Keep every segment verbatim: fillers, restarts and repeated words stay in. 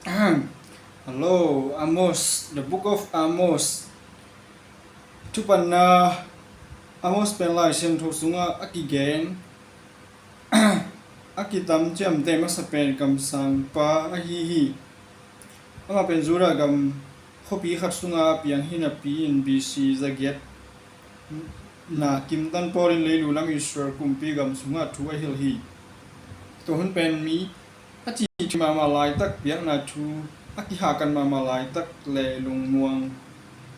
Hello, Amos, the Book of Amos. Thupatna. Amos pen Lai Siangtho sungah a kigen a kitam ciamteh masa pen kamsangpa ahi hi. Amah pen Judah gam khuapi khat sungah a piang hi napi-in B C zagiat na kimtan pawlin leilu lam Israel kumpi gam sungah thu a hilh hi. Tua hun pen mi a cihcih mahmah laitak, biakna thu a kihakan mahmah laitak le lungmuang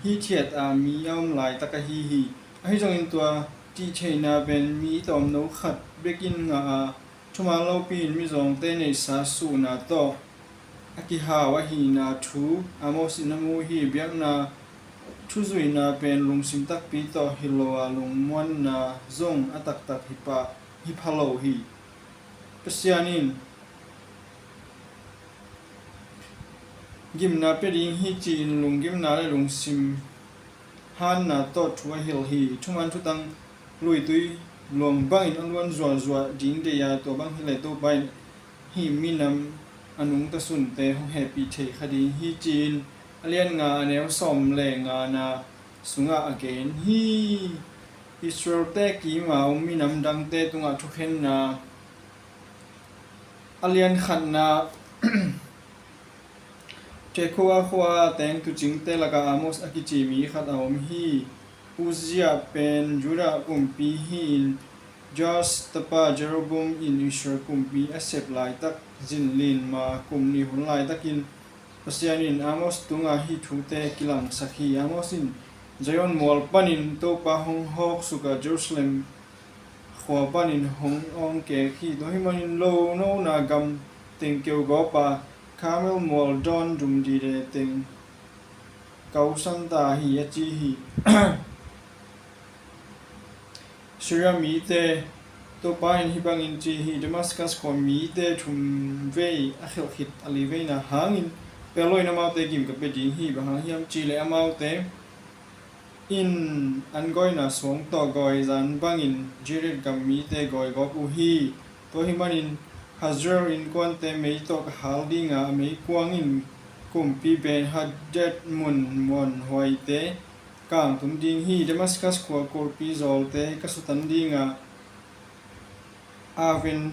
hithiat a mi a om laitak ahi hi. Ahi zongin tua cihtheihna pen mi tawmno khat bekin ngah a, thuman lopi-in mizawngte neihsa suhna tawh a kihau ahihna thu Amos in a mu hi. Biakna thuzuihna pen lungsim takpi tawh hi lo a, lungmuanna zong a taktak hi pah, hi pha lo hi. Pasian in gimna pia ding hi ci-in lunggimna le lungsim hanna tawh thu a hilh hi. Thuman thutang luitui luang bangin a luan zuahzuah ding deih a, tua bang hileh Topa in hih minam a nungta sunte hong hehpih thei kha ding hi ci-in a lian nga a neu sawm le ngana sungah a gen hi. Israelte kima om minam dangte tungah thukhenna. A lian khatna. Tekoa khua teng tuucingte lakah Amos a kici mi khat a om hi. Uzziah pen Judah kumpi hi-in Joas tapa Jeroboam in Israel kumpi a sep laitak zinlin ma kum nih hun laitakin Pasian in Amos tungah hih thute kilangsak hi. Amos in Zion mual panin Topa hong hawksuk a, Jerusalem khua panin hong awngkek hi. Tua hih manin lo nona gam teng keu gawp a, Karmel mual dawn dum dide teng kausan ta hi, a ci hi. Syria mite, Topa in hih bangin ci hi: Damascus khua mite thumvei a khelh khit a liveina hangin pelh lo-in amaute gim ka pia ding hi. Bang hang hiam cihleh amaute in an gawina suang tawh gawi zan bangin Gilead gam mite gawi gawp uh hi. Tua hih manin Hazael innkuante mei tawh ka hal ding a, a meikuang in kumpi Ben-hadad mun muanhuaite kangtum ding hi. Damascus khua kulpi zawlte ka sutan ding a, Aven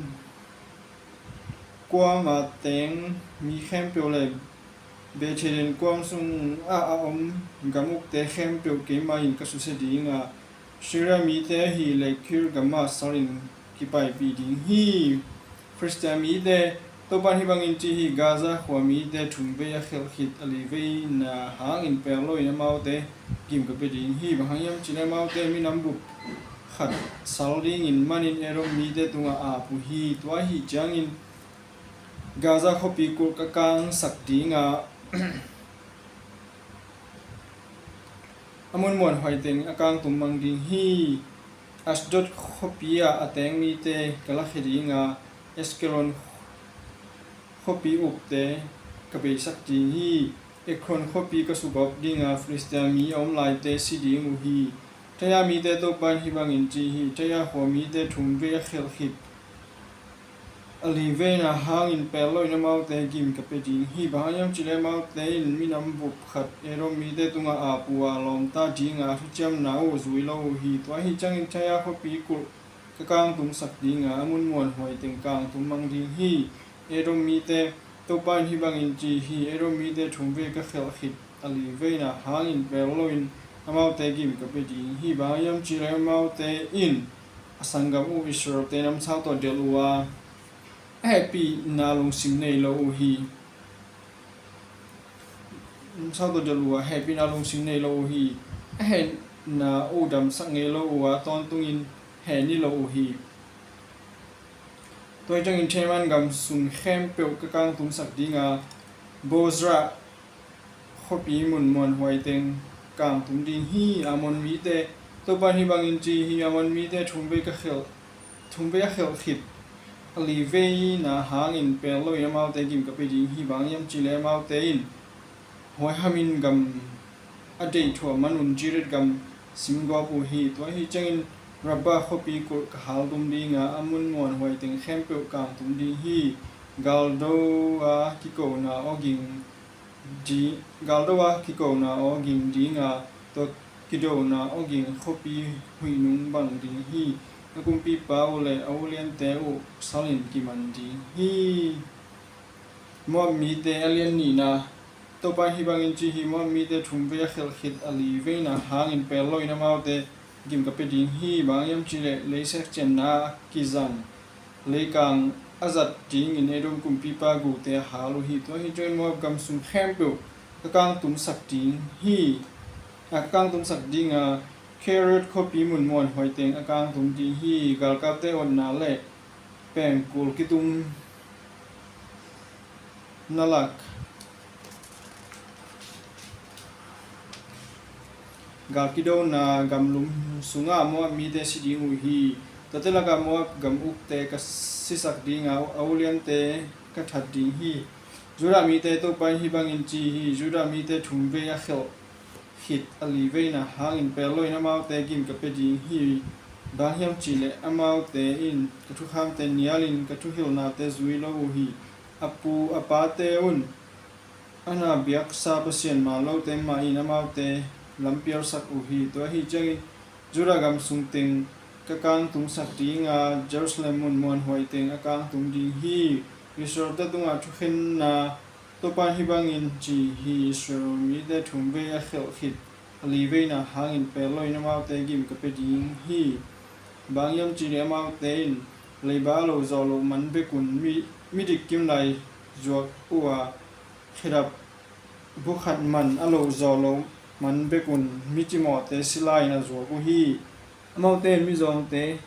kuam a teng mi khempeuh le Bethhoron kuam sungah a om gam ukte khempeuh keimah in ka susia ding a, Syria mite ahih leh Kir gamah salin kipaipih ding hi. Filistia mite, Topa in hih bangin ci hi: Gaza khua mite thumvei a khelh khit a liveina hangin pelh lo-in amaute gim ka pia ding hi. Bang hang hiam cihleh amaute minam bup khat sal dingin manin Edom mite tungah ap uh hi. Tua ahih ciangin Gaza khuapi kulh ka kangsak ding a, a mun muanhuai teng a kangtum mang ding hi. Ashdod khuapi ah a teng mite ka lakhia ding a, Ashkelon khuapi ukte ka beisak ding hi. Ekron khuapi ka sugawp ding a, Filistia mi a om laite si ding uh hi. Tyre mite, Topa in hih bangin ci hi: Tyre khua mite thumvei a khelh khit a liveina hangin pelh lo-in amaute gim ka pia ding hi. Bang hang hiam cihleh amaute in minam bup khat Edom mite tungah ap uh a, lawmta ding a thuciamna uh zui lo uh hi. Tua ahih ciangin Tyre khuapi kulh ka kangtumsak ding a, a mun muanhuai teng kangtum mang ding hi. Edom mite, Topa in hih bangin ci hi: Edom mite thumvei ka khelh khit a liveina hangin pelh lo-in amaute gim ka pia ding hi. Bang hang hiam cihleh amaute in a sanggam uh Israelte namsau tawh delh uh a, a hehpihna lungsim nei lo uh hi. Namsau tawh delh uh a, hehpihna lungsim nei lo uh hi. A hehna uh damsak ngei lo uh a, tawntungin heh ni lo uh hi. Tua ahih ciangin Teman gam sung khempeuh ka kangtumsak ding a, Bozrah khuapi mun muanhuai teng kangtum ding hi. Ammon mite, Topa in hih bangin ci hi: Ammon mite thumvei ka khelh, thumvei a khelh khit a liveina hangin pelh lo-in amaute gim ka pia ding hi. Bang hang hiam cihleh amaute in huaihamin gam a deihthuah manun Gilead gam simgawp uh hi. Tua ahih ciangin Rabbah khuapi kulh ka haltum ding a, a mun muanhuai teng khempeuh kangtum ding hi. Galdo a kikona awging di, galdo a kikona awging dinga, tua kidona awging khuapi huihnung bang ding hi. A kumpipa uh le a uliante uh salin kiman ding hi. Moab mite a lian nihna. Topa in hih bangin ci hi: Moab mite thumvei a khelh khit a liveina hangin pel loin amaute gim ka pia ding hi. Bang hiam cihleh leisiak cianna a kizang leikang a zat dingin Edom kumpipa gute a hal uh hi. Tua hi ciangin Moab gam sung khempeuh ka kangtumsak ding hi. A ka kangtumsak dinga, Kerioth khuapi mun muanhuai teng a kangtum ding hi. Galkapte otna le pengkul kitum na lak, gal kidona gamlum sungah Moab mite si ding uh hi. Tuate lakah Moab gam ukte ka sisak dinga, a uliante ka that ding hi. Judah mite, Topa in hih bangin ci hi: Judah mite thumvei a khelh khit a liveina hangin pel loin amaute gim ka pia ding hi. Bang hiam cihleh amaute in ka thukhamte nialin ka thuhilhnate zui lo uh hi. A pu a pate un a na biaksa pasian manlote mah in amaute lampialsak uh hi. Tua ahi ciangin Judah gam sung teng ka kangtumsak dinga, Jerusalem mun muanhuai teng a kangtum ding hi. Israelte tungah thukhenna. Topa in hih bangin ci hi: Israel mite thumvei a khelh khit a liveina hangin pel loin amaute gim ka pia ding hi. Bang hiam cihleh amaute in leiba a lo zawh loh man bekun mi, midik kimlai zuak uh a, khedap bukhat man a lo zawh loh man bekun mi cimawhte sila-in a zuak uh hi. Amaute in mizawngte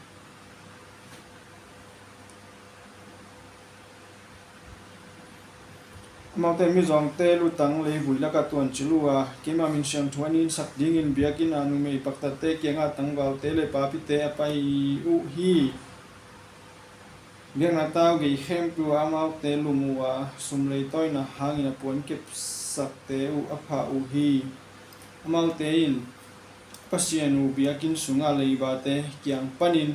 Amaute mizawngte lutang leivui lakah tuancil uh a, keima min siangtho a ninsak dingin biakinn a numei paktatte kiangah tangvalte le papite a pai uh hi. Biakna tau gei khempeuh ah amaute lum uh a, sum leitawina hangin a puan kepsakte uh a phah uh hi. Amaute in Pasian uh biakinn sungah leibate kiang panin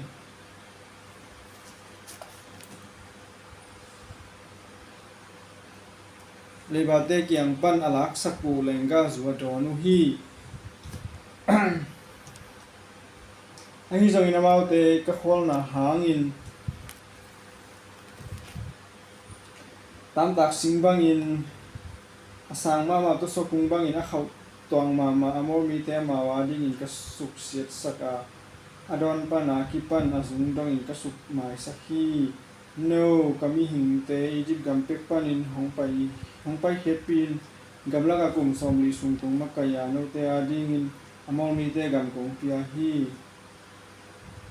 leibate kiang pan a laksak uh leenggahzu a dawn uh hi. Ahi zongin amaute ka khualna hangin tamtak sing bangin, a sang mahmah tuasua kung bangin a khauh tuang mahmah Amor mite amau adingin ka suksiatsak a, a dawn pana kipan a zung dongin ka sukmaisak hi. No, ka mihingte Egypt gam pek panin hong pai, hong paikhiatpih in, gamlak a kum sawmli sung kong makaih a, note adingin Amor mite gam kong pia hi.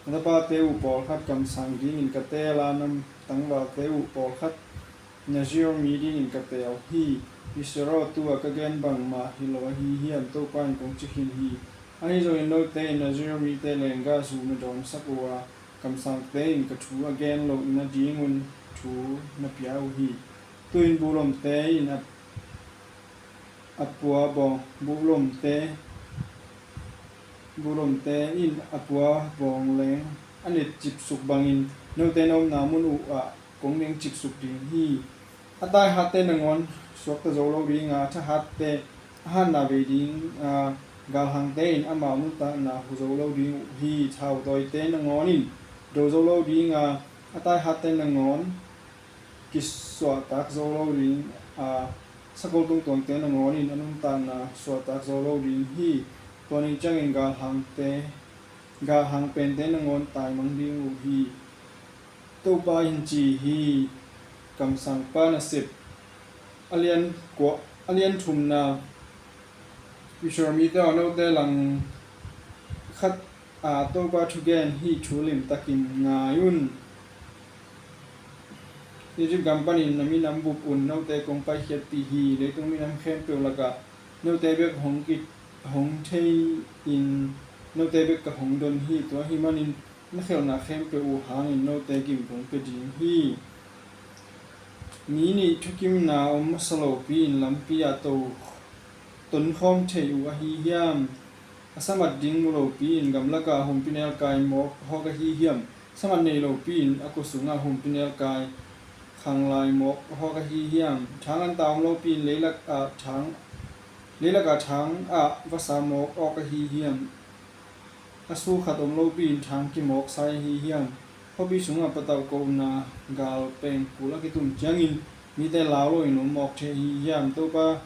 Na tapate uh pawlkhat kamsang dingin ka teel a, na tangvalte uh pawlkhat Nazir mi dingin ka teel hi. Israel, tu-a ka gen bangmah hi lo ahi hiam? Topa in kong ci khin hi. Ahi zongin note in Nazir mite leenggahzu na dawnsak uh a, kamsangte in ka thu a gen loh nadingun thu na pia uh hi. Tu-in buhlomte in a, a pua bawng, buhlomte, buhlomte in a pua bawng leng a net cipsuk bangin, note na omna mun uh ah kong neng cipsuk ding hi. A taihatte nangawn suakta zo lo ding a, a thahatte a hatna bei ding a, galhangte in amau nuntakna hu zo lo ding uh hi. Thautawite nangawn in do zo lo ding a, a taihatte nangawn kisuahtak zo lo ding a, sakol tungtuangte nangawn in a nuntakna suahtak zo lo ding hi. Tua ni ciangin galhangte, galhang pente nangawn taimang ding uh hi. Topa in ci hi. Kamsangpa nasep a lian kua, a lian thumna. Israel mite aw, note langkhat a Topa thugen hih thu limtakin ngai un. Egypt gam panin na minam bup un note kong paikhiatpih hi. Leitung minam khempeuh lakah note bek hong ki, hong thei-in note bek ka hong don hi. Tua ahih manin na khelhna khempeuh uh hangin note gim kong pia ding hi. Mi nih thukimna om masa lopi-in lampi ah to, tonkhawm theih uh ahi hiam? A samat ding mu lopi-in gamlakah humpinelkai mawk hawk ahi hiam? Samat nei lopi-in a kua sungah humpinelkai khanglai mawk hawk ahi hiam? Thang an ta om lopi-in leilak ah thang, leilak ah thang ah vasa mawk awk ahi hiam? A su khat om lopi-in thang kimawk sai ahi hiam? Khuapi sungah patauh kohna gal pengkul a kitum ciangin mite lau loin om mawk thei ahi hiam? Topa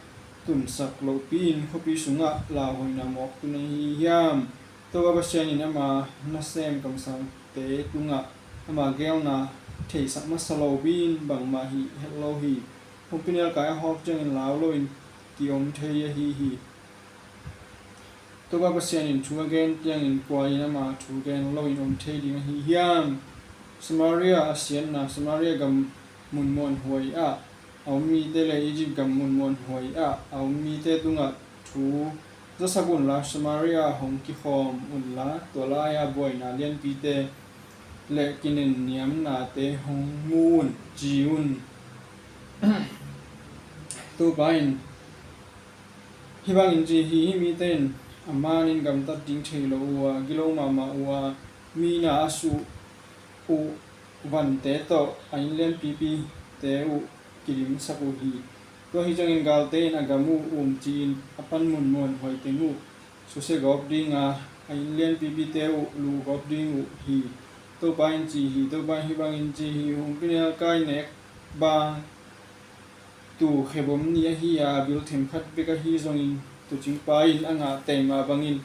tunsak lohpi-in khuapi sungah lauhuaina mawk tun ahi hiam? Topa Pasian in ama nasem kamsangte tungah ama geelna theisak masa lopi-in bangmah hih het lo hi. Humpinelkai a hawk ciangin lau loin kiom thei ahi hi. Topa Pasian in thu a gen ciangin kua in ama thu gen loin om thei ding ahi hiam? Samaria a siatna, Samaria gam mun muanhuai ah a om mite le Egypt gam mun muanhuai ah a om mite tungah thu zasak unla, Samaria hong kikhawm unla, tua lai-a buaina lianpite le kinenniamnate hong mu un, ci un. Topa in hih bangin ci hi: Hih mite in a manin gamtat ding thei lo uh a, gilo mahmah uh a, mi na a suh uh vante tawh a inn lianpipite uh kidimsak uh hi. Tua hi ciangin galte in a gam uh umci-in a panmun muanhuai teng uh susia gawp ding a, a inn lianpipite uh luh gawp ding uh hi, Topa in ci hi. Topa in hih bangin ci hi: Humpinelkai nek bang tu khebom ni ahi a, bil themkhat bek ahi zongin tuucingpa in a ngah tei mah bangin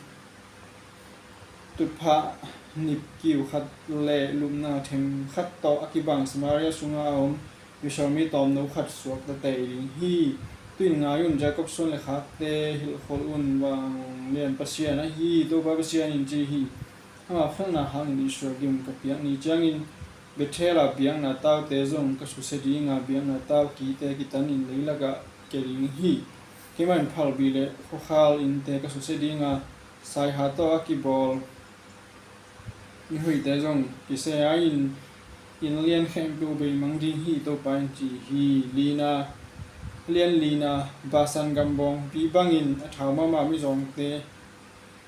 tutphah nipkiu khat le lupna themkhat tawh a kibang Samaria sungah a om misual mi tawmno khat suakta tei ding hi. Tu-in ngai un, Jacob suan le khakte hilhkhol un, Vanglian Pasian ahi Topa Pasian in ci hi. Ama kholhna hangin Israel gim ka piak ni ciangin Bethel a biakna taute zong ka susia ding a, biakna tau kite kitanin leilakah kia ding hi. Keimah in phalbi le khuakhal innte ka susia ding a, saiha tawh a kibawl inn huihte zong kisai-in inn lian khempeuh beimang ding hi, Topa in ci hi. Lina, lian lina, Basan gam bawngpi bangin a thau mahmah mizawngte,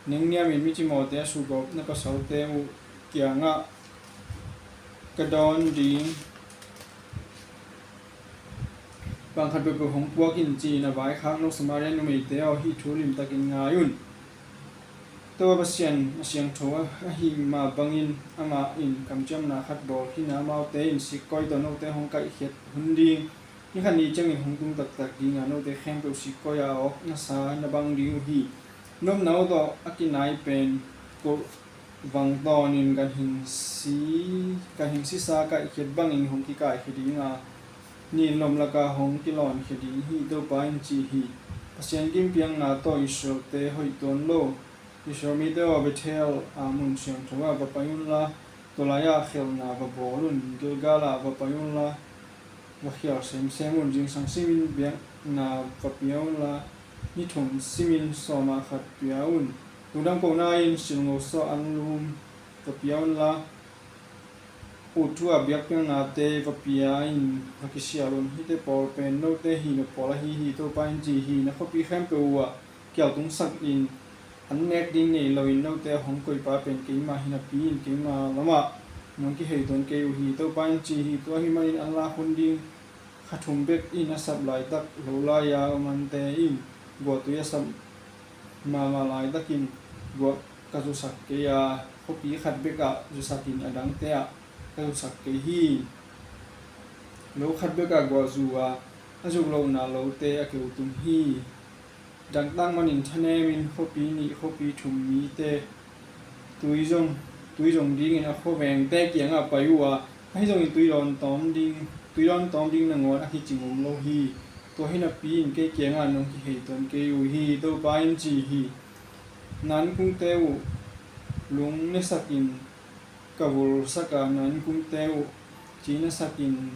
nengniamin micimawhte a sugawp na pasalte uh kiangah ka dawn ding bang khat peuhpeuh hong puak in, ci-in a vaikhak lo Samaria numeite aw, hih thu limtakin ngai un. Topa Pasian a siangtho ahih mah bangin amah in kamciamna khat bawl khin a, amaute in sikkoi tawh note hong kaihkhiat hun ding, ni khat ni ciangin hong tung taktak ding a, note khempeuh sikkoi a awk nasa na bang ding uh hi. Nopna uh tawh a kinai pen koh vang tawnin ganhing si, ganhing sisa kaihkhiat bangin hong kikaihkhia ding a, ni-in lom lakah hong kilawnkhia ding hi, Topa in ci hi. Pasian gimpiakna tawh Israel-te hoih tuan lo. Israel mite aw, Bethel a mun siangtho ah va pai unla, tua lai-ah khelhna va bawl un. Gilgal ah va pai unla, va khial semsem un. Zingsang simin biakna va pia unla, ni thum simin sawm ah khat pia un. Lungdam kohna-in silngo sawh anlum va pia unla, ut thu-a biakpiaknate va pia-in va kisial un. Hihte pawl pen note hihna pawl ahi hi, Topa in ci hi. Na khuapi khempeuh uhah kial tungsakin, an nek ding nei loin note a hong koipa pen keimah hi napi-in keima lamah nong kihei tuan kei uh hi, Topa in ci hi. Tua ahih manin an lak hun ding kha thum bek in a sap laitak, lo lai-a om ante in guahtui a sap mahmah laitakin guah ka zusak kei a, khuapi khat bekah zusakin a dangte ah ka zusak kei hi. Lo khat bekah guah zu a, a zuk lohna lote a keu tum hi. Dangtak manin thanemin khuapi nih khuapi thum mite tui zong, tui zong dingin a khuavengte kiangah pai uh a, ahi zongin tui dawn tawm ding, tui dawn tawm ding nangawn a kicing om lo hi. Tua hi napi-in kei kiangah nong kihei tuan kei uh hi, Topa in ci hi. Na an kungte uh lung nesakin ka vulsak a, na an kungte uh ci nesakin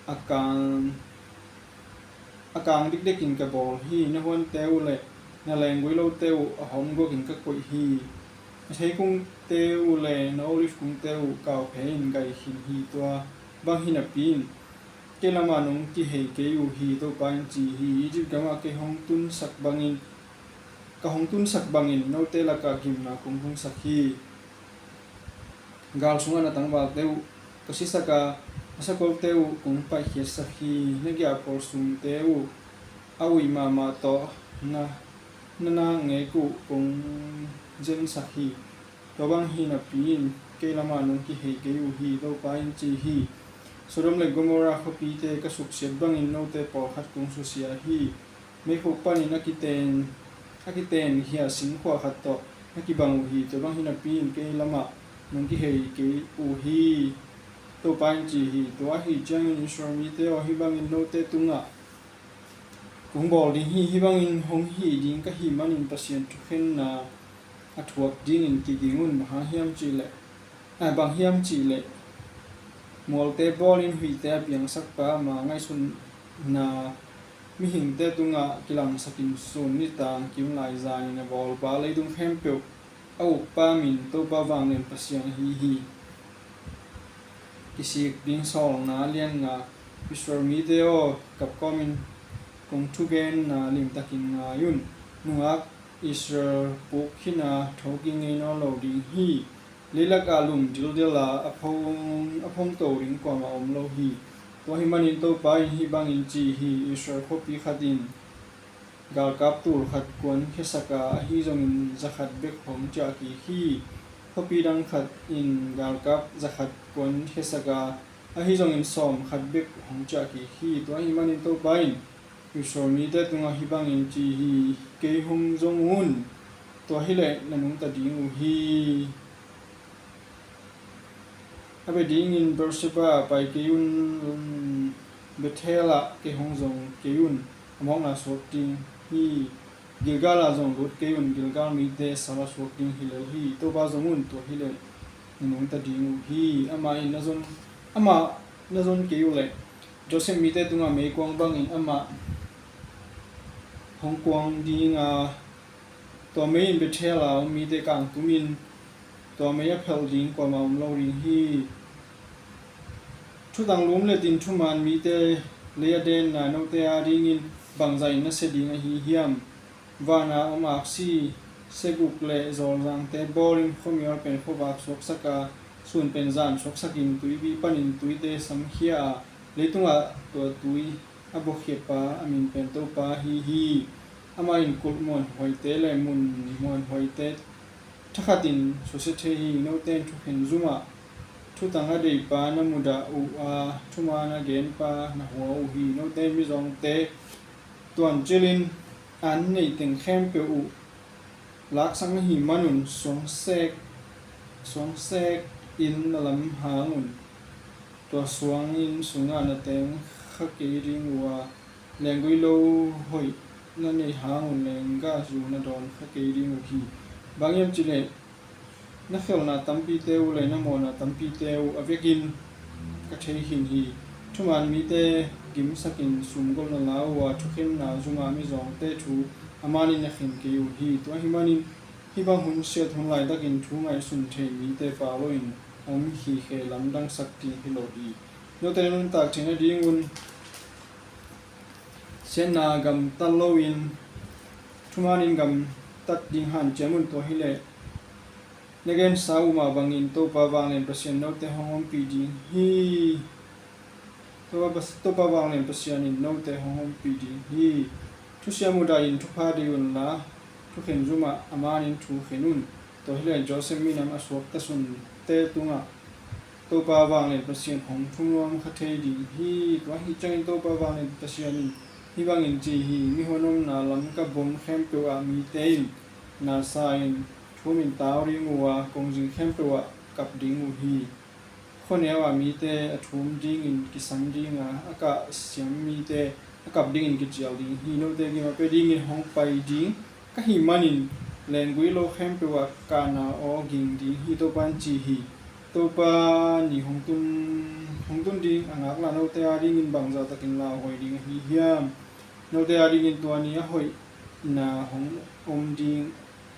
a kang, a kang dikdekin ka bawl hi. Na huante uh le na leenggui lote uh a hawm guakin ka koih hi. Na theikungte uh le na olive kungte uh kauphei-in gai khin hi. Tua bang hi napi-in kei lamah nong kihei kei uh hi, Topa in ci hi. Egypt gamah kei hong tunsak bangin, ka hong tunsak bangin note lakah gimna kong tunsak hi. Gal sungah na tangvalte uh ka sisak a, Na sakolte uh kong paihkhiatsak hi. Na giahphual sumte uh a uih mahmah tawh na, na nakngek uh kong zensak hi. Tua bang hi napi-in kei lamah nong kihei kei uh hi, Topa in ci hi. Sodom le Gomorrah khuapite ka suksiat bangin note pawlkhat kong susia hi. Meikhu panin a kiten, a kiten khia singkhuah khat tawh na kibang uh hi. Tua bang hi napi-in kei lamah nong kihei kei uh hi, Topa in ci hi. Tua ahih ciangin Israel mite aw, hih bangin note tungah kong bawl ding hi. Hih bangin hong hih ding ka hih manin Pasian thukhenna a thuak dingin kiging un. Bang hang hiam cihleh, a, bang hiam cihleh mualte bawlin huihte a piangsakpa ama ngaihsutna mihingte tungah kilangsakin sun nitaang kim laizanin a bawlpa, leitung khempeuh a ukpa min Topa vanglian Pasian ahi hi. Kisik ding sawlna lian nga. Israel mite aw, kapkawmin kong thugenna limtakin ngai un. Nungak Israel puk khin a, thokik ngei nawn lo ding hi. Leilakah lum dildel a, a phong, a phong to ding kuamah om lo hi. Tua ahih manin Topa in hih bangin ci hi. Israel khuapi khat in galkap tul khat kuan khiasak a, ahi zongin za khat bek hong ciah kik hi. Khuapi dang khat in galkap za khat kuan khiasak a, ahi zongin sawm khat bek hong ciah kik hi. Tua ahih manin Topa in Israel mite tungah hih bangin ci hi. Kei hong zong un, tua hileh na nungta ding uh hi. A bia dingin Beersheba ah pai kei un, Bethel ah kei hong zong kei un. A mawkna suak ding hi. Gilgal ah zong lut kei un. Gilgal mite sal a suak ding hi lel hi. Topa zong un, tua hileh na nungta ding uh hi. Amah in na zon, amah na zon kei uh leh Joseph mite tungah meikuang bangin amah hong kuang ding a, tua mei in Bethel a om mite kangtum in tua mei a phelh ding kuamah om lo ding hi. Thutang lum le tin thuman mite lei a denna note a dingin bangzah in na sia ding ahi hiam? Van a om aksi, siaguk le zawlzangte bawlin khuamial pen khuavak suaksak a, sun pen zan suaksakin tuipi panin tuite samkhia a, leitungah tua tui a buakhiapa a min pen Topa ahi hi. Amah in kulh muanhuaite le mun muanhuaite thakhatin susia thei hi. Note in thukhen zumah thutang a deipa na mudah uh a, thuman a genpa na hua uh hi. Note in mizawngte tuancilin an neih teng khempeuh uh laksak na hih manun suangsek, suangsek in na lam hang un. Tua suang inn sungah na teng kha kei ding uh a, lenggui lo hoih na neih hang un lenggahzu na dawn kha kei ding uh hi. Bang hiam cihleh na khelhna tampite uh le na mawhna tampite uh a vekin ka thei khin hi. Thuman mite gimsakin sumgolh na la uh a, thukhenna zumah mizawngte thu a manin na khen kei uh hi. Tua ahih manin hih bang hun siat hun laitakin thu ngaihsun thei mite pau loin a om hi khe, lamdangsak ding hi lo hi. Note na nuntak theih nadingun siatna gamtat loin thumanin gamtat ding hanciam un. Tua hileh na gensa uh mah bangin Topa vanglian Pasian note hong ompih ding hi. Topa Pas-, Topa vanglian Pasian in note hong ompih ding hi. Thusia mudah in thupha dei unla, thukhen zumah a manin thu khen un. Tua hileh Joseph minam a suakta sunte tungah Topa vanglian Pasian hong thunnuam kha thei ding hi. Tua ahih ciangin Topa vanglian Pasian in hih bangin ci hi. Mihon omna lam ka bom khempeuh ah mite in na sa-in thumin tau ding uh a, kongzing khempeuh ah kap ding uh hi. Khuaneu ah mite a thum dingin kisam ding a, a kahsiam mite a kap dingin kicial ding hi. Note gim a pia dingin hong pai ding ka hih manin lenggui lo khempeuh ah kahna aw ging ding hi, Topa in ci hi. Topa ni hong tun, hong tun ding a ngaklah note a dingin bangzah takin lauhuai ding ahi hiam? Note a dingin tua ni a hoihna hong om ding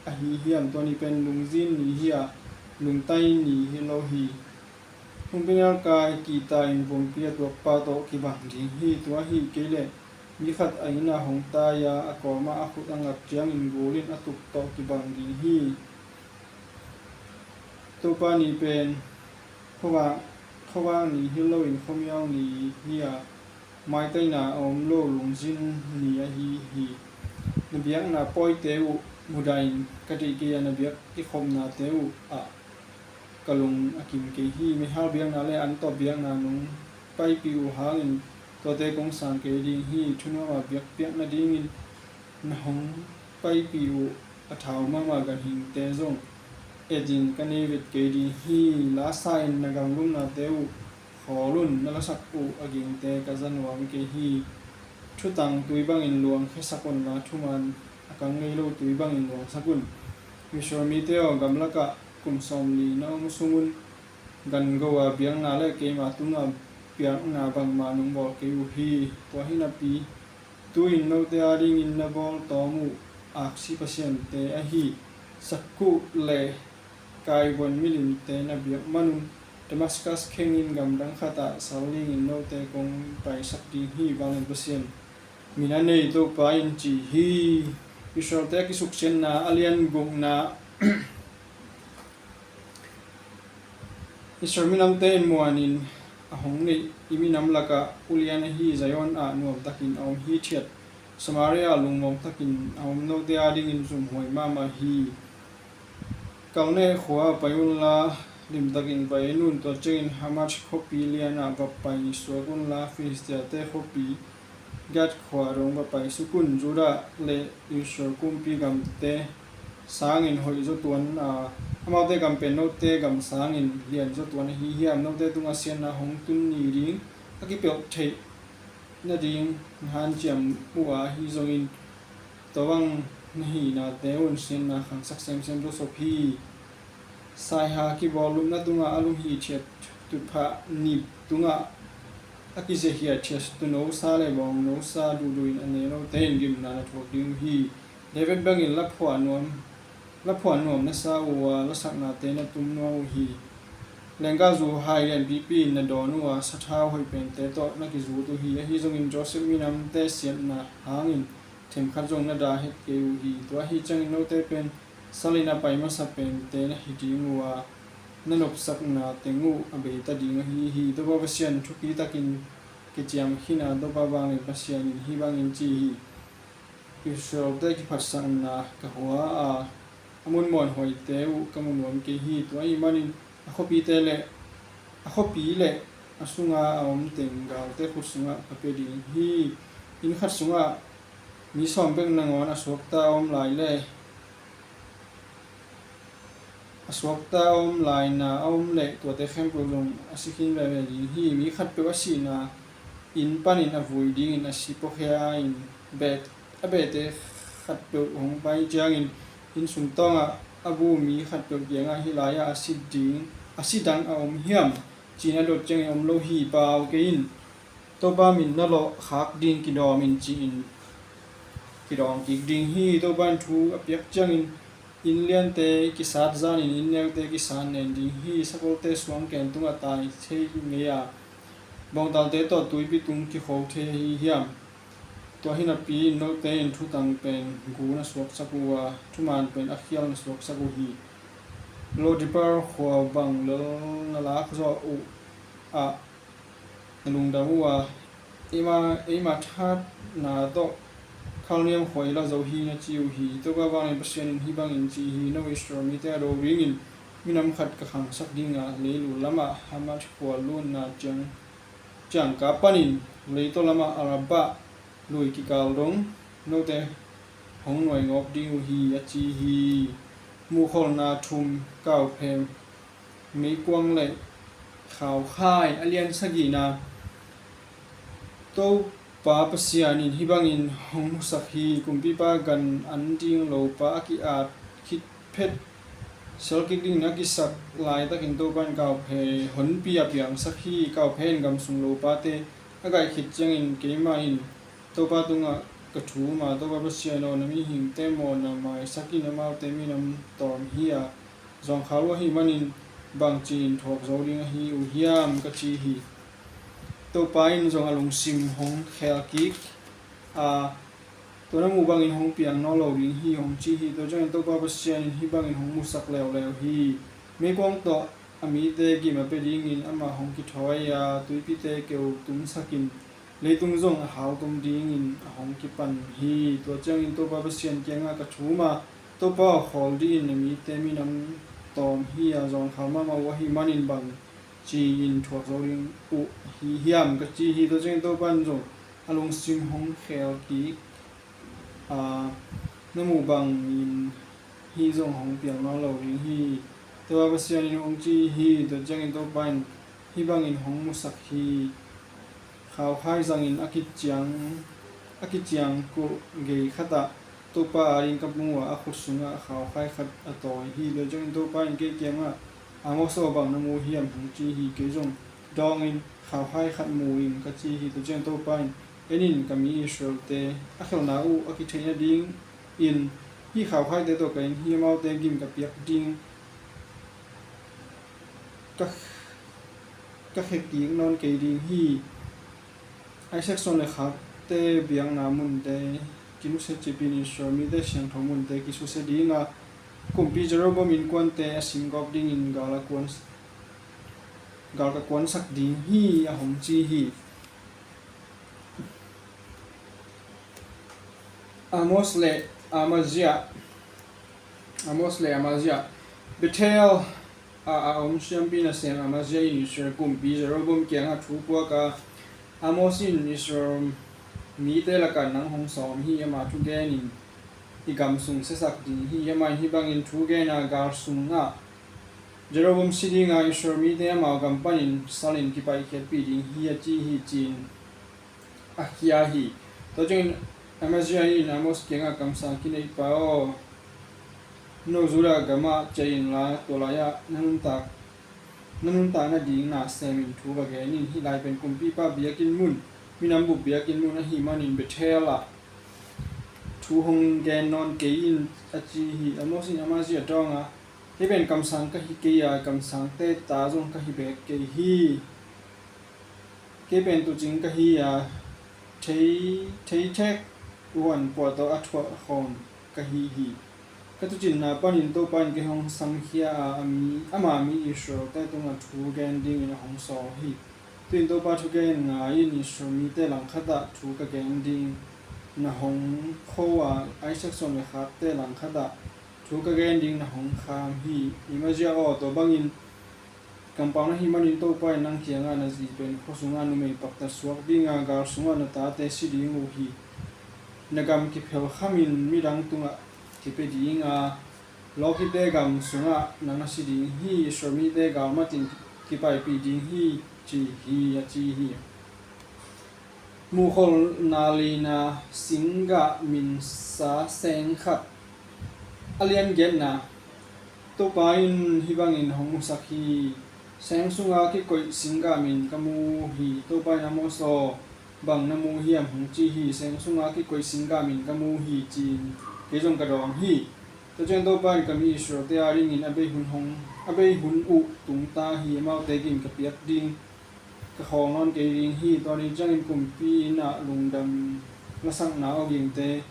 ahi hiam? Tua ni pen lungzin ni hi a, lungtai ni hi lo hi. Humpinelkai kihta in vompi a tuakpa tawh kibang ding hi. Tua hi kei leh mi khat a inn ah hong tai a, a kawmah a khut a ngak ciangin gul in a tuk tawh kibang ding hi. Topa ni pen khuavak, Khuavak ni hi loin khuamial ni hi a, maitaina a om lo lungzin ni ahi hi. Na biakna pawite uh mudahin ka deih kei a, na biak kikhopnate uh ah ka lung a kim kei hi. Meihal biakna le an tawh biakna nong paipih uh hangin tuate kong sang kei ding hi. Thunuama biakpiak nadingin na hong paipih uh a thau mahmah ganhingte zong etin ka nei vet kei ding hi. Lasa in na gamlumnate uh khawl un, na lasak uh a gingte ka za nuam kei hi. Thutang tui bangin luangkhiasak unla, thuman a kang ngei lo tui bangin luangsak un. Israel mite aw, gamlakah kum sawmli na om sungun gan go a biakna le keima tungah biakna bangmah nong bawl kei uh hi. Tua hi napi tu-in note adingin na bawl tawm uh aksi pasiante ahi Sakkuh le Kaiwan milimte na biak manun Damascus khengin gamdang khatah sal dingin note kong paisak ding hi. Vanglian Pasian min a nei Topa in ci hi. Israelte a kisuksiatna a lian gukna. Israel minamte in muanin a hong neih i minam lakah ulian ahi Zion ah nuamtakin a om hithiat, Samaria lungmuang takin a om note adingin zumhuai mahmah hi. Kalneh khua pai unla, limtakin pai in un. Tua ciangin Hamath khuapi lianah va pai suak unla, Filistiate khuapi Gath khua dong va paisuk un. Judah le Israel kumpi gamte sangin hoih zaw tuan a, amaute gam pen note gam sangin lian zaw tuan ahi hiam? Note tungah siatna hong tun ni ding a kipelh theih nading na hanciam uh a, ahi zongin tua bang na hihnate un siatna khangsak semsem zawsop hi. Saiha kibawl lupna tungah a lum hithiat tuphah nip tungah a kizia hiatthiat tuunosa le bawngnosa duhduhin a ne lote in gimna na thuak ding uh hi. David bangin laphuah nuam, laphuah nuam na sa uh a, lasaknate na tum nuam uh hi. Lenggahzu hai lianpipi in na dawn uh a, sathau hoih pente tawh na kizut uh hi. Ahi zongin Joseph minamte siatna hangin themkhat zong na dah het kei uh hi. Tua ahi ciangin note pen salin a pai masa pente na hi ding uh a, na nopsakna teng uh a beita ding ahi hi. Topa Pasian thupi takin kiciam khin a, Topa Vanglian Pasian in hih bangin ci hi. Israelte kiphatsakna ka hua a, a mun muanhuaite uh ka mu nuam kei hi. Tua ahih manin a khuapite le a khuapi le a sunga a om teng galte khut sungah ka pia ding hi. Inn khat sungah mi sawm bek nangawn a suakta a om lai le a suakta a om laina a om leh tuate khempeuh zong a si khin veve ding hi. Mi khatpeuh a sihna inn panin a vui dingin a si pawkhia in bet a bete khatpeuh hong pai ciangin inn sung tawngah a bu mi khatpeuh kiangah hih lai-ah a si ding a si dang a om hiam? Ci-in a dot ciangin om lo hi, pau kei in. Topa min na lawhkhak ding kidawm in ci-in kidawm kik ding hi. Topa in thu a piak ciangin inn liante kisat zanin inn neute kisat nen ding hi. Sakolte suangken tungah tai thei ngei a, bawngtalte tawh tuipi tung kikho thei ahi hiam? Tua hi napi in note in thutang pen gu na suaksak uh a, thuman pen a khial na suaksak uh hi. Lo-debar khua bang lel na lak zawh uh ah na lungdam uh a, eima, eima thatna tawh Karnaim khua i la zo hi, na ci uh hi. Topa Vanglian Pasian in hih bangin ci hi. No Israel mite a do dingin minam khat ka khangsak ding a, leilu lamah Hamath khua lunna ciang, ciangka panin leitaw lamah Arabah lui kikal dong note hong nuaingawp ding uh hi, a ci hi. Muhkholhna thum, kauphe, meikuang le khaukhai. A lian sagihna. Topa Pasian in hih bangin hong musak hi. Kumpipa gan an ding lopa a ki-at khit phet sial kik dingin a kisak laitakin Topa in kauphe honpi a piangsak hi. Kauphe in gam sung lopate a gaih khit ciangin keimah in Topa tungah ka thum a, Topa Pasian aw, na mihingte mawhna maisak in, amaute minam tawm hi a, zawngkhal uh ahih manin bangci in thuak zo ding ahi uh hiam, ka ci hi. Topa in zong a lungsim hong khel kik a, tua na muh bangin hong piang nawn lo ding hi, hong ci hi. Tua ciangin Topa Pasian in hih bangin hong musak leuleu hi. Meikuang tawh a mite gim a pia dingin amah hong kithawi a, tuipite keu tumsakin leitung zong a hau tum dingin a hong kipan hi. Tua ciangin Topa Pasian kiangah ka thum a, Topa aw, khawl dingin na mite minam tawm hi-a zawngkhal mahmah uh ahih manin bang ci-in thuak zo ding uh hi hiam, ka ci hi. Tua ciangin Topa in zong a lungsim hong khel kik a, na muh bangin hih zong hong piang nawn lo ding hi. Topa Pasian in hong ci hi. Tua ciangin Topa in hih bangin hong musak hi. Khaukhai zangin a kiciang, a kiciang kulh gei khatah Topa ading ka pung uh a, a khut sungah khaukhai khat a tawi hi. Tua ciangin Topa in kei kiangah, Amos aw, bang na mu hiam, hong ci hi. Kei zong dawngin, Khaukhai khat mu ing, ka ci hi. Tua ciang Topa in, En in, ka mi Israelte a khelhna uh a kitheih nadingin hih khaukhaite tawh ka inn hi, amaute gim ka piak ding ka, ka khe kik nawn kei ding hi. Isaac suan le khakte biakna munte kinusia cipin Israel mite siangtho munte kisusia ding a, kumpi Jeroboam innkuante a simgawp dingin gal a kuan, gal ka kuansak ding hi, a hong ci hi. Amos le Amazia, Amos le Amazia. Bethel a, a om siampi nasem Amazia in Israel kumpi Jeroboam kiangah thu puak a, Amos in Israel mite lakah nang hong sawm hi, ama thugen in i gam sung siasak ding hi, amah in hih bangin thu gen a, gal sungah Jeroboam si ding a, Israel mite amau gam panin salin kipaikhiatpih ding hi, a ci hi, ci-in a khia hi. Tua ciangin Amazia in Amos kiangah, Kamsang kineipa aw, no Judah gamah ciah inla, tua lai-ah na nuntak, na nuntak nading na semin thu va gen in. Hih lai pen kumpipa biakinn mun, minam bup biakinn mun ahih manin Bethel ah thu hong gen nawn kei in, a ci hi. Amos in Amazia dawng a, Kei pen kamsang ka hi kei a, kamsangte ta zong ka hi beek kei hi. Kei pen tuucing ka hi a, thei, thei thek huan puah tawh a thuah khawm ka hi hi. Ka tuucinna panin Topa in kei hong samkhia a, a mi, ama mi Israelte tungah thu gen dingin a hong sawl hi. Tu-in Topa thugen ngai-in Israel mite langkhatah thu ka gen ding na hong kho a, Isaac suan le khakte langkhatah thu ka gen ding na hong kham hi. Amazia aw, tua bangin kampau na hih manin Topa in nang kiangah na zi pen khua sungah numei paktat suak ding a, gal sungah na tate si ding uh hi. Na gam kiphel khamin midang tungah kipia ding a, lawkite gam sungah nang na si ding hi. Israel mite galmatin kipaipih ding hi, ci hi, a ci hi. Muhkholhna leina singgah minsa seng khat. A lian giatna. Topa in hih bangin hong musak hi. Seng sunga kikoih singgah min ka mu hi. Topa in, Amos aw, bang na mu hiam, hong ci hi. Seng sunga kikoih singgah min ka mu hi, ci-in kei zong ka dawng hi. Tua ciang Topa in ka mi Israelte adingin a bei hun hong, a bei hun uh tung ta hi. Amaute gim ka piak ding, ka khawl nawn kei ding hi. Tua ni ciangin kumpi inn ah lungdam lasakna awgingte,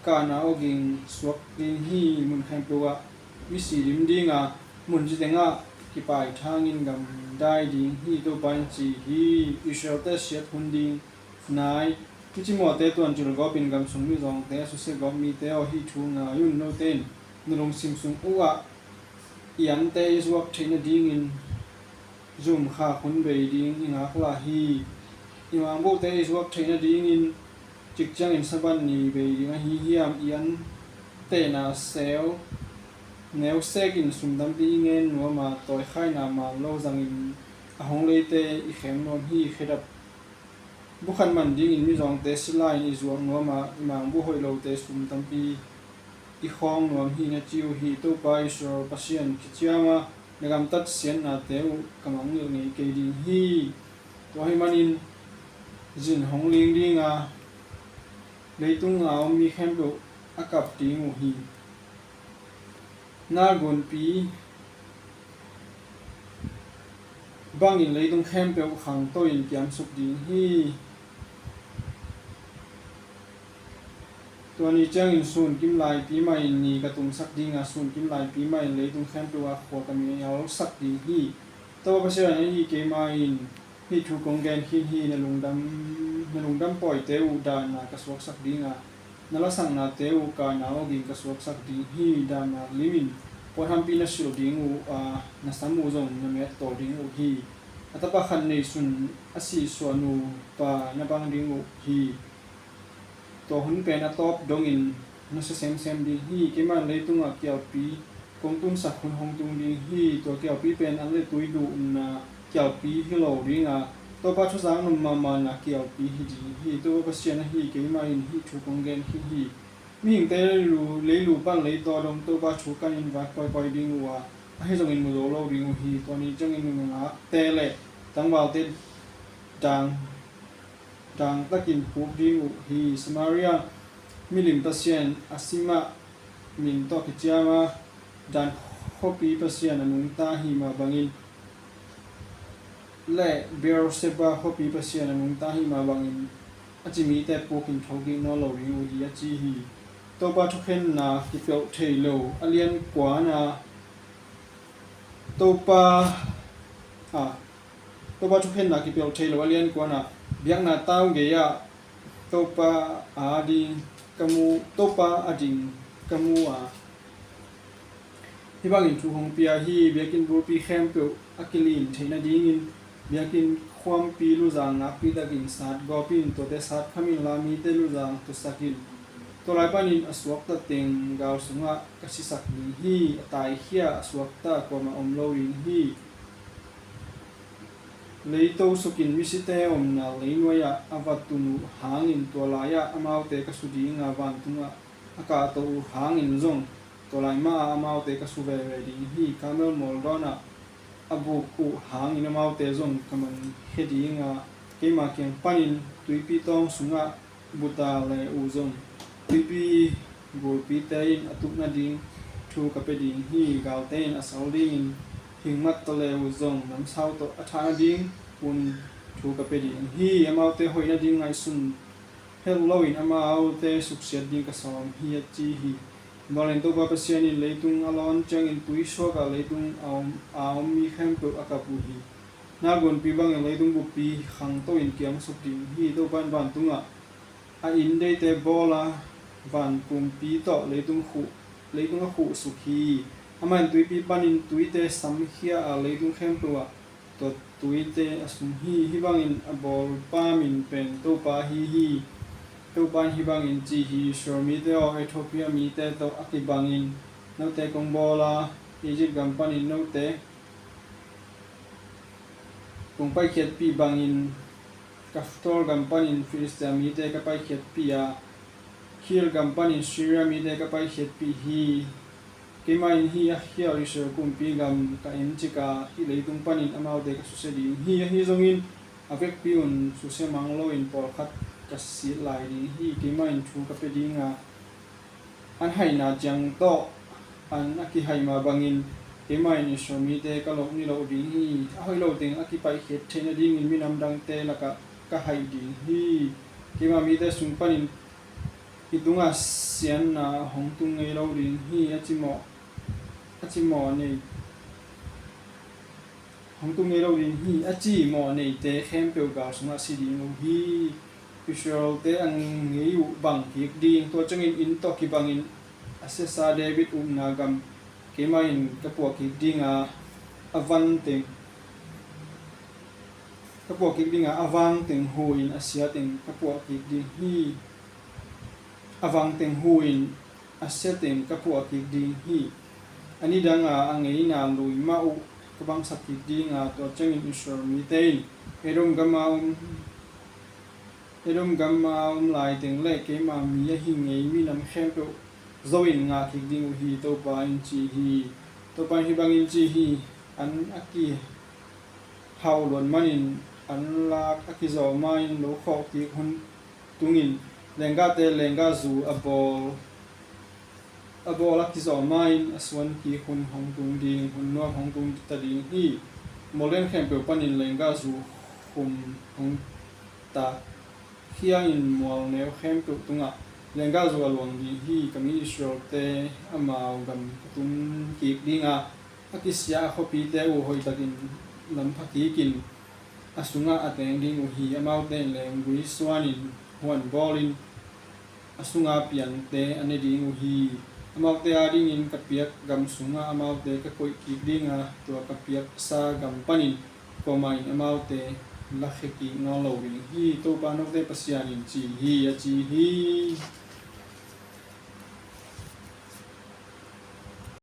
kahna awging suak ding hi. Mun khempeuh ah misi dim ding a, mun ci tengah kipaithangin gamdai ding hi, Topa in ci hi. Israelte siat hun ding nai, micimawhte tuancil gawpin gamsung mizawngte a susia gawp mite aw, hih thu ngai un. Note in na lungsim sung uh ah i ante i zuak theih nadingin zumkhak hun bei ding i ngaklah hi. I mangbuhte i zuak theih nadingin cik ciangin Sabbath ni bei ding ahi hiam? I antehna seu neu sekin sum tampi i ngen nuam a, tawikhaina man lo zangin a hong leite i khem nuam hi. Khedap bu khat man dingin mizawngte sila-in i zuak nuam a, i mangbuh hoih lote sum tampi i khawng nuam hi, na ci uh hi. Topa Israel Pasian kiciam a, na gamtat siatnate uh ka mangngilh ngei kei ding hi. Tua ahih manin zin hong ling ding a, leitung a om mi khempeuh a kap ding uh hi. Nal gunpi bangin leitung khempeuh khangto-in kiamsuk ding hi. Tua ni ciangin sun kim laipi mah in ni ka tumsak ding a, sun kim laipi mah in leitung khempeuh ah khua ka mialsak ding hi. Topa Pasian ahi keimah in hih thu kong gen khin hi. Na lungdam, na lungdam pawite uh dan a ka suaksak ding a, na lasaknate uh ka na awging ka suaksak ding hi. Dan a lim in puanhampi na silh ding uh a, na sam uh zong na met tawl ding uh hi. A tapa khat nei sun a sihsuah nupa na bang ding uh hi. Tua hun pen a tawp dongin na sia semsem ding hi. Keimah in leitungah kialpi kong tunsak hun hong tung ding hi. Tua kialpi pen an le tui duhna kialpi hi lo ding a, Topa thuzak nop mahmahna kialpi hi ding hi. Topa Pasian ahi keimah in hih thu kong gen khin hi. Mihingte leilu, leilu pan leitaw dong Topa thu kanin vai koikoi ding uh a, ahi zongin mu zo lo ding uh hi. Tua ni ciangin nungakte le tangvalte dang dangtakin puk ding uh hi. Samaria milim pasian Asima min tawh kiciam a, Dan khuapi pasian a nungta hi mah bangin le Beersheba khuapi pasian a nungta hi mah bangin a ci mite pukin thokik nawn lo ding uh hi, a ci hi. Topa thukhenna kipelh thei lo a liankuan a, Topa, a, Topa thukhenna kipelh thei lo a liankuan a, biakna tau gei ah Topa a ding ka mu, Topa a ding ka mu a, hih bangin thu hong pia hi. Biakinn bulpi khempeuh a kilin theih nadingin biakinn khuampi luzang nakpi takin sat gawp in, tuate sat kham inla mite luzang tusak in. Tua lai panin a suakta teng gal sungah ka sisak ding hi. A taikhia a suakta kuamah om lo ding hi. Leito sukin misite omna leinuai-ah a va tun uh hangin tua lai-ah amaute ka su ding a, vantungah a kahto uh hangin zong tua lai mah ah amaute ka su veve ding hi. Karmel mual dawnah a buk uh hangin amaute zong ka mankhia ding a, keima kiang panin tuipi tawng sungah buta le uh zong tuipi gulpite in a tup nading thu ka pia ding hi. Galte in a sal dingin hingmat tawh le uh zong namsau tawh a thah nading hun thu ka pia ding hi. Amaute hoih nading ngaihsun hel loin amaute suksiat ding ka sawm hi, a ci hi. Tua leh Topa Pasian in leitung a lawn ciangin tuisuak ah leitung a om, a om mi khempeuh a kap uh hi. Na gonpi bangin leitung buppi khangto in kiamsuk ding hi. Topa in vantungah a inn deite bawl a, van pumpi tawh leitung khuh, leitung a khuhsuk hi. Amah in tuipi panin tuite samkhia a, leitung khempeuh ah tua tuite a sum hi. Hih bangin a bawlpa min pen Topa ahi hi. Topa in hih bangin ci hi. Israel mite aw, Ethiopia mite tawh a kibangin note kong bawl a, Egypt gam panin note kong paikhiatpih bangin Kaftor gam panin Filistia mite ka paikhiatpih a, Kir gam panin Syria mite ka paikhiatpih hi. Keimah in hih a khial Israel kumpi gam ka encik a, hih leitung panin amaute ka susia ding hi. Ahi zongin a vekpi un susia mang loin pawlkhat ka sit lai ding hi. Keimah in thu ka pia ding a, an haina ciang tawh an a kihaih mah bangin keimah in Israel mite ka lawh niloh ding hi. A hoih lo teng a kipaihkhiat theih nadingin minam dangte lakah ka haih ding hi. Keima mite sung panin i tungah siatna hong tung ngei lo ding hi, a ci mawh, a ci mawh nei, hong tung ngei lo ding hi, a ci mawh neite khempeuh gal sungah si ding uh hi. Israelte a ngei uh bang kik ding, tua ciangin inn tawh kibangin a siasa David upna gam keimah in ka puah kik ding a, a van teng, ka puah kik ding a, a vang teng hu in a sia teng ka puah kik ding hi. A vang teng hu in a sia teng ka puah kik ding hi. A nidang a a ngeina lui mah uh ka bangsak kik ding a, tua ciangin Israel mite in Edom gam a om, Edom gam a om lai teng le keima mi ahi ngei minam khempeuh zo in ngah kik ding uh hi, Topa in ci hi. Topa in hih bangin ci hi. An a kihauh luat manin an lak a kizawh ma-in lo khawh kik hun tungin, lenggahte lenggah zu a bawl, a bawl a kizawh ma-in a suan kik hun hong tung ding, hun nuam hong tung ta ding hi. Muallian khempeuh panin lenggah zu khum hong tak, khiangin mual neu khempeuh tungah lenggah zualuang ding hi. Ka mi Israel-te amau gam ka tum kik ding a, a kisia a khuapite uh hoihtakin lampha kikin a sungah a teng ding uh hi. Amaute in leenggui suanin huan bawlin a sunga piangte a ne ding uh hi. Amaute adingin ka piak gam sungah amaute ka koih kik ding a, tua ka piaksa gam panin kuamah in amaute lakhia kik nawn lo ding hi, Topa note Pasian in ci hi, a ci hi.